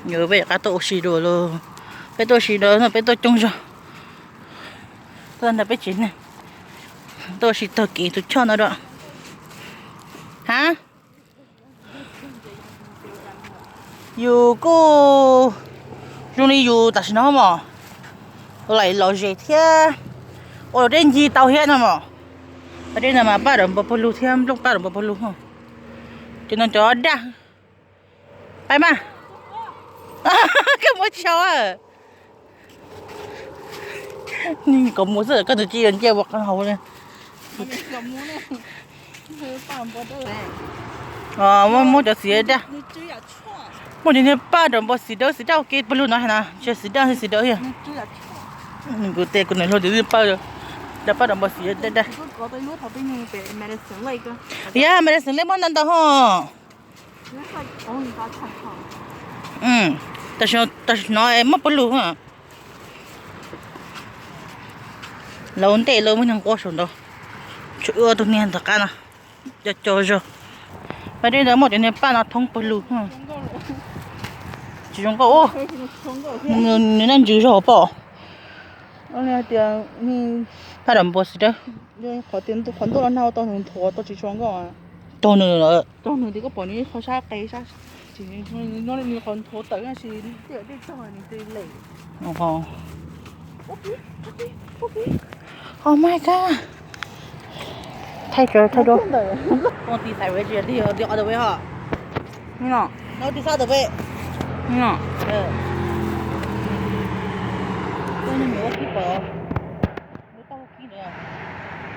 Peb rov qab tuaj ua si dua lauj. Peb tuaj ua si dua no peb tuaj coob zog. Tuaj nrog peb tsev neeg tuaj ua si taug kev tus choj no dua. Ha, yus kuj zoo li yus tam sim no mos, laim los zes thiab, ua dej ncig tau thiab no mos. Dej no mas paj rau npua pawg lug thiab nplooj paj rau npua pawg lug. Cov no cov daj. Pab mas, koj muab tsis hau. Kom mus xwb koj tus tsis yuav ncia ua qee hauv li. Muab cov xiv daj, muab cov niag paj rau npua xiv dawb xiv daj ua ke pawg lug no hais na, tsis xiv daj xwb xiv dawb thiab. Kuv tes kuv niam hluas tus twb paj, cov paj rau npua xiv daj daj. Yog medicine lej muab ntau ntau ho. Tam sim no muab pawg lug. Lawv ntej lawv muaj neeg nquag saum ntawd, tsuas ua tus niag tom qab no co co zog. Pab dej ntawd muaj cov niag paj no thoob pawg lug. Tsis zoo nkauj, nws naj ntsws zog pom. Paj rau npua xiv dawb. Qhov ntuj los nag tau nws nthuav tau tsis tshua nkauj. Taug nws, taug nws tias koj pom nws qhov sab qe sab, nws qhov nthuav tawm sis dej tsaug nws tis lem. Oh my god. Thaij, thaij duab. Ua tis xaiv vej tsis yog tig all the way ho. No tig sab tawm pem. No. Ua kib pom.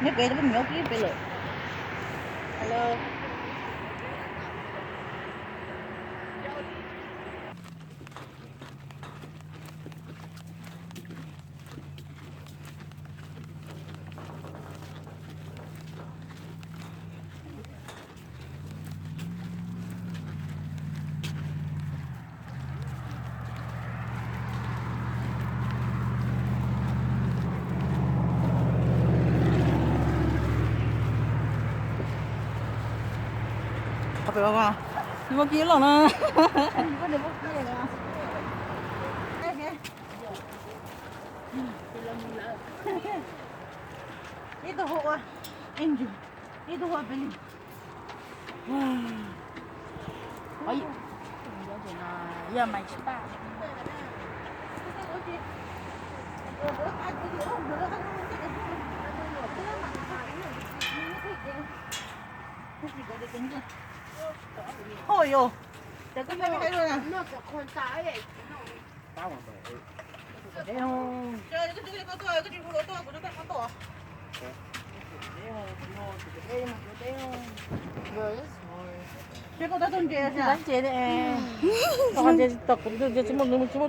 Neb pem, neb pem lawm. Nws muaj kib loj na. Ib tug hu ua Andrew, ib tug hu ua Billy. Yog mas tsis paj. Hos yos, ces koj pab peb hais dua na. Tsis muaj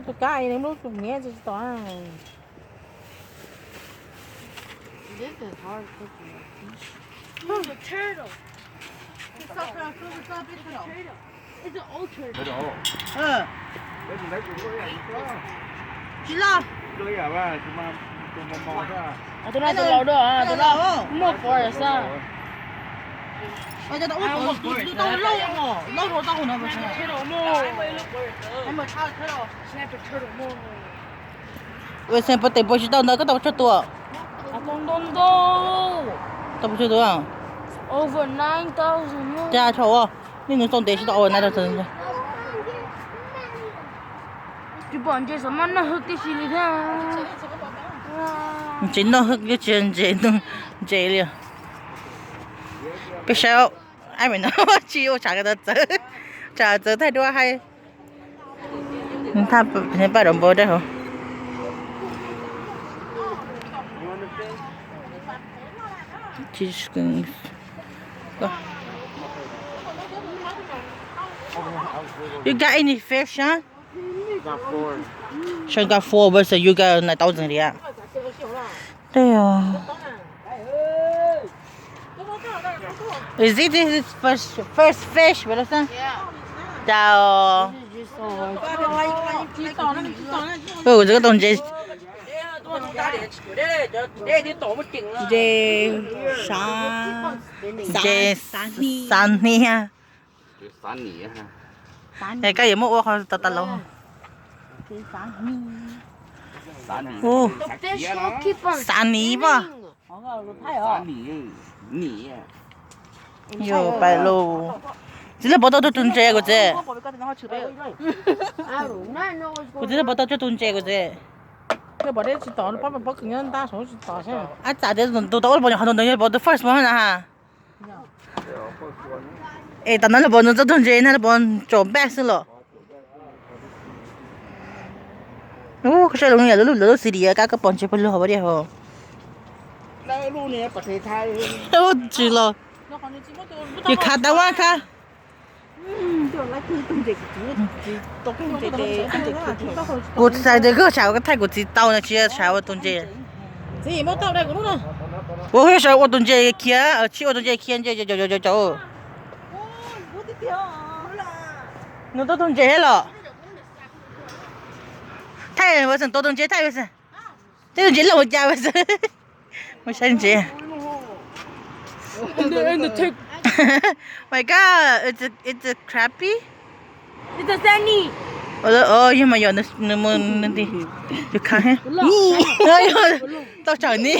tus kab, tsis muaj tus miv tsis tau. This is hard cooking. It's a turtle. It's a, it's a big turtle. Tsis loj. Tus no tus laus dua, tus no muaj forest xwb. Ua xeem puas tes puas tsis tau ntawd koj tau tshuaj tua? Tau tshuaj tua. Cas thaum nej nws tau ntev tsis tau ua na. Tsis pom ntses xav mas noj hwj tib si li thiab. Ntses noj hwj tsis ntses, ntses li. Peb saib, ai me no tsis ua tshav txawv, tshav txawv thaij duab hais. Paj rau npua dej hauv. You got any fish, huh? Sure got four, but so you got nine thousand, yeah. Damn. Is it this first, first fish, Wilson? Yeah. Chào. Ui, ui, ui, ui, ntses. Ntses xav, ntses xav hnia. Es koj yuav muab ua qhov tas tas los. Ub, xav niv pom. Yus pais lauj. Txiv, lawv puas tau cuab tus ntses kuv txiv? Kuv txiv, lawv puas tau cuab tus ntses kuv txiv? Ab, txawm tias tus tau ua lub pov nyuam qhov ntawd yog puas tus first one na ha. Es tam no lawv puas tau cuab tus ntses na, lawv puas tsom npaj xwb los? Ub, koj saib lub no yog lub, lub city kab koj pom ntses pawg lug hauv diam hos. Tsis los, yus khav tas vaj khav. Kuv xav tias koj tsam ua thaij kuv txiv tau no, tsis tsam ua tus ntses. Ua, tsam ua tus ntses khiav, tsis ua tus ntses khiav ntses cau cau cau. Nws tau tus ntses thiab los? Thaij Wilson, tau tus ntses thaij Wilson. Tej tus ntses loj ua cas Wilson? Mus saib ntses. My God, it's a, it's a crappie. Yog mas yog nws mus nws ti, tus khav, tau tsawm ni.